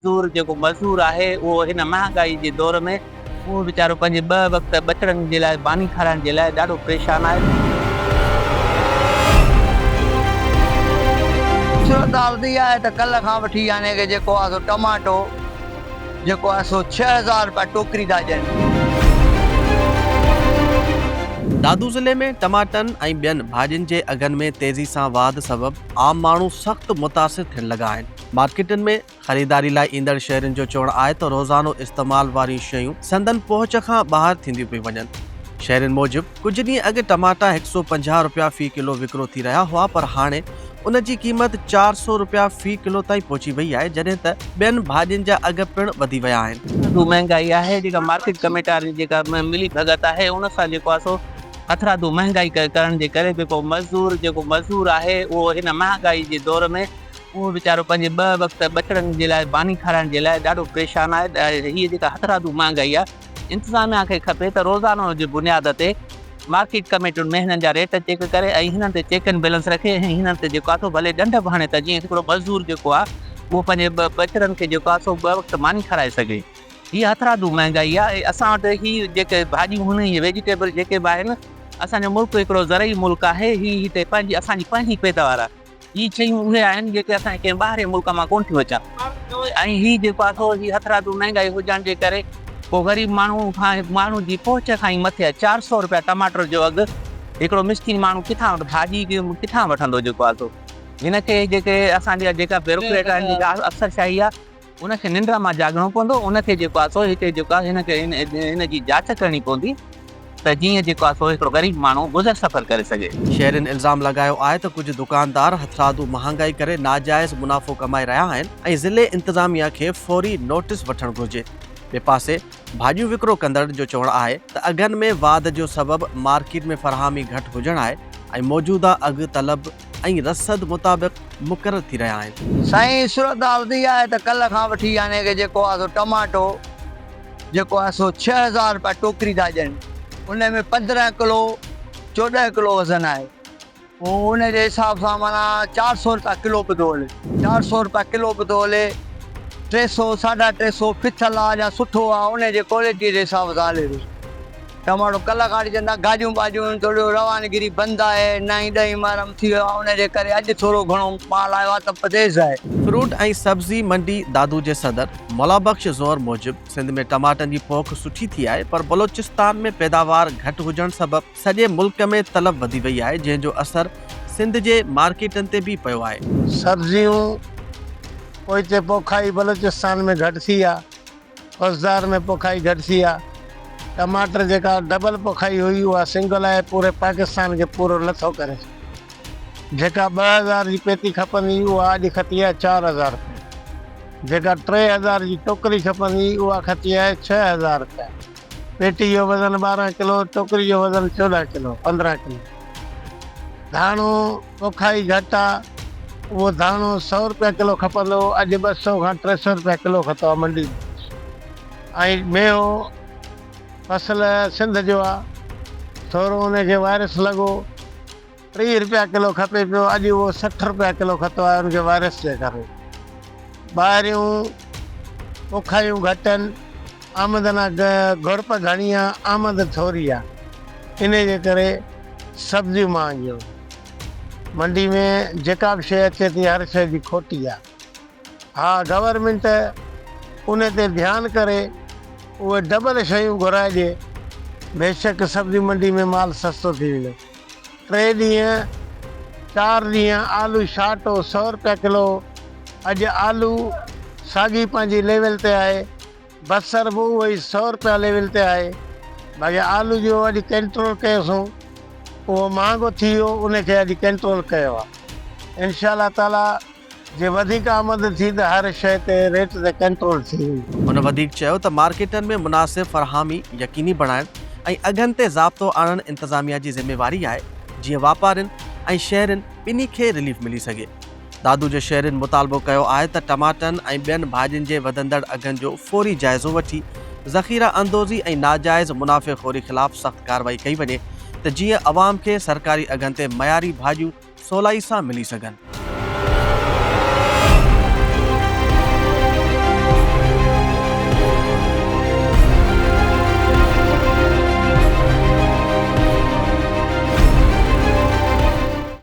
مزدور جيڪو مزدور آهي اهو هن مهانگائي جي دور ۾ اهو ويچارو پنهنجي ٻه وقت ٻچڙن جي لاء ماني کارائڻ جي لاء ڏاڍو پريشان آهي. صورتحال ته اها آهي ته ڪلهه کان وٺي يعني ڪه جيڪو آهي سو ٽماٽو جيڪو آهي سو 6000 رپيا ٽوڪري ٿا ڏين. دادو ضلعي ۾ ٽماٽن ۽ ٻين ڀاڄين جي اگهن ۾ تيزي سان واڌ سبب عام ماڻهو سخت متاثر ٿيڻ لڳا آهن. مارڪيٽن ۾ خريداري لاء ايندڙ شهرين جو چوڻ آهي ته روزانو استعمال واريون شيون سندن پهچ کان ٻاهر ٿينديون پيون وڃن. شهرين موجب ڪجهه ڏينهن اڳ ٽماٽا 150 رپيا في ڪلو وڪرو ٿي رهيا هئا پر هاڻي ان جي قيمت 400 رپيا في ڪلو تائين پهچي وئي آهي جڏهن ته ٻين ڀاڄين جا اگهه پڻ وڌي ويا آهن. هٿرادو مهنگائي آهي جيڪا مارڪيٽ ڪميٽارن جي جيڪا ملي ڀڳت آهي ان سان جيڪو آهي سو هٿرادو مهنگائي ڪرڻ جي ڪري جيڪو مزدور جيڪو مزدور آهي اهو هن مهانگائي جي دور ۾ اهو ويچارو پنهنجي ٻه وقت ٻچڙن جي لاء ماني کارائڻ جي لاء ڏاڍو پريشان آهي هيء جيڪا هٿرادو مهانگائي آهي انتظاميا کي کپي ته روزانو جي بنياد تي مارڪيٽ ڪميٽين ۾ هنن جا ريٽ چيڪ ڪري ۽ هنن تي چيڪ اينڊ بيلنس رکي ۽ هنن تي جيڪو آهي سو ڀلي ڏنڊ به هڻي ته جيئن هڪڙو مزدور جيڪو آهي اهو پنهنجي ٻچڙن کي جيڪو آهي سو ٻه وقت ماني کارائي سگهي. هيء هٿرادو مهانگائي آهي اسان وٽ هي جيڪي ڀاڄيون هن هي ويجيٽيبل جيڪي به آهن اسان جو ملڪ هڪڙو زرعي ملڪ آهي هي هتي پنهنجي اسان جي پنهنجي پيداوار آهي. هي شيون اهي آهن جيڪي اسان کي ڪنهن ٻاهرين ملڪ مان ڪونه ٿيون اچن ۽ هي جيڪو آهي سو هي هٿرادو مهنگائي هجڻ جي ڪري ڪو غريب ماڻهو کان ماڻهو جي پهچ کان ئي مٿي آهي 400 روپيا ٽماٽر جو اگهه هڪڙو مسڪين ماڻهو ڪٿان ڀاڄي ڪٿان وٺندو جيڪو آهي سو هن کي جيڪي اسان جا جيڪا بيروڪريٽ آهن جيڪا افسر شاهي آهي ان کي ننڊ مان جاڳڻو پوندو، ان کي جيڪو آهي سو هتي جيڪو آهي هن کي هن جي جاچ ڪرڻي پوندي ته جيئن جيڪو آهي سو هڪڙو غريب ماڻهو گذر سفر ڪري سگهي. شهرين الزام لڳايو آهي ته ڪجهه دڪاندار هٿرادو مهانگائي ڪري ناجائز منافعو ڪمائي رهيا آهن ۽ ضلعي انتظاميا کي فوري نوٽيس وٺڻ گهرجي. ٻئي پاسي ڀاڄيون وڪرو ڪندڙن جو چوڻ آهي ته اگهن ۾ واڌ جو سبب مارڪيٽ ۾ فراهمي گهٽ هجڻ آهي ۽ موجوده اگهه طلب ۽ رسد مطابق مقرر ٿي رهيا آهن. سائين صورتحال ته اها آهي ته ڪلهه کان وٺي يعني ڪه جيڪو آهي سو ٽماٽو جيڪو آهي سو 6000 رپيا ٽوڪري ٿا ڏين ان ۾ 15 ڪلو 14 ڪلو وزن آهي پوء ان جي حساب سان معنيٰ 400 رپيا ڪلو پيو ٿو هلي 400 رپيا ڪلو پيو ٿو هلي 300 ساڍا 300 ڦٿل آهي يا سٺو آهي ان جي ڪوالٽي جي حساب سان هلي ٿو. ٽماٽو ڪلهه کان وٺي چون ٿا گاڏيون ٻاڏيون ٿورو روانگيري بند آهي نائين ڏهين محرم ٿي ويو آهي ان جي ڪري اڄ ٿورو گهڻو مال آيو آهي ته تيز آهي. فروٽ ۽ سبزي منڊي دادو جي صدر مولابخش زئور موجب سنڌ ۾ ٽماٽن جي پوک سٺي ٿي آهي پر بلوچستان ۾ پيداوار گهٽ هجڻ سبب سڄي ملڪ ۾ طلب وڌي وئي آهي جنهن جو اثر سنڌ جي مارڪيٽن تي به پيو آهي. سبزيون پوئتي پوکائي بلوچستان ۾ گهٽ ٿي آهي خضدار ۾ پوکائي گهٽ ٿي آ. ٽماٽر جيڪا ڊبل پوکائي هئي اها سنگل آهي پوري پاڪستان کي پورو نٿو ڪري. جيڪا 2000 جي پيتي کپندي هئي اها اڄ کتي آهي 4000 رپيا. جيڪا 3000 جي ٽوڪري کپندي هئي اها کتي آهي 6000 رپيا. پيٽي جو وزن 12 ڪلو ٽوڪري جو وزن 14 ڪلو 15 ڪلو. ڌاڻو پوکائي گهٽ آ اهو ڌاڻو سئو رپيا ڪلو کپندو هو اڄ 200 کان 300 رپيا ڪلو کتو آ منڊي ۾ ۽ ميوو فصل سنڌ جو آ ٿورو ان کي وائرس لڳو 30 رپيا ڪلو کپي پيو اڄ اهو 60 رپيا ڪلو کتو آهي ان کي وائرس جي ڪري ٻاهريون پوکايون گهٽ آهن آمدن گهرپ گهڻي آ آمد ٿوري آ انهي جي ڪري سبزيون مهانگيون. منڊي ۾ جيڪا به شيء اچي ٿي هر شيء جي کوٽي آ. ها گورنمينٽ ان تي ڌيان ڪري اهي ڊبل شيون گهرائي ڏي بيشڪ سبزي منڊي ۾ مال سستو ٿي ويندو. ٽي ڏينهن چار ڏينهن آلو شارٽ هو سئو رپيا ڪلو اڄ آلو ساڳي پنهنجي ليول تي آهي. بصر به اهو ئي سئو رپيا ليول تي آهي باقي آلو جو اڄ ڪنٽرول ڪيوسون اهو مهانگو ٿي ويو ان کي اڄ ڪنٽرول ڪيو آهي انشاء الله تعالي جي وڌيڪ آمد ٿي ته هر شيء تي ريٽ تي ڪنٽرول ٿي ويندو. هن وڌيڪ چيو ته مارڪيٽن ۾ مناسب فراهمي يقيني بڻائڻ ۽ اگهن تي ضابطو آڻڻ انتظاميا جي ذميواري آهي جيئن واپارين ۽ شهرين ٻنهي کي رليف ملي سگهي. دادو جي شهرين مطالبو ڪيو آهي ته ٽماٽن ۽ ٻين ڀاڄين جي وڌندڙ اگهن جو فوري جائزو وٺي ذخيره اندوزي ۽ ناجائز منافعي خوري خلاف سخت ڪارروائي ڪئي وڃي ته جيئن عوام کي سرڪاري اگهن تي معياري ڀاڄيون سولائي سان ملي سگهن.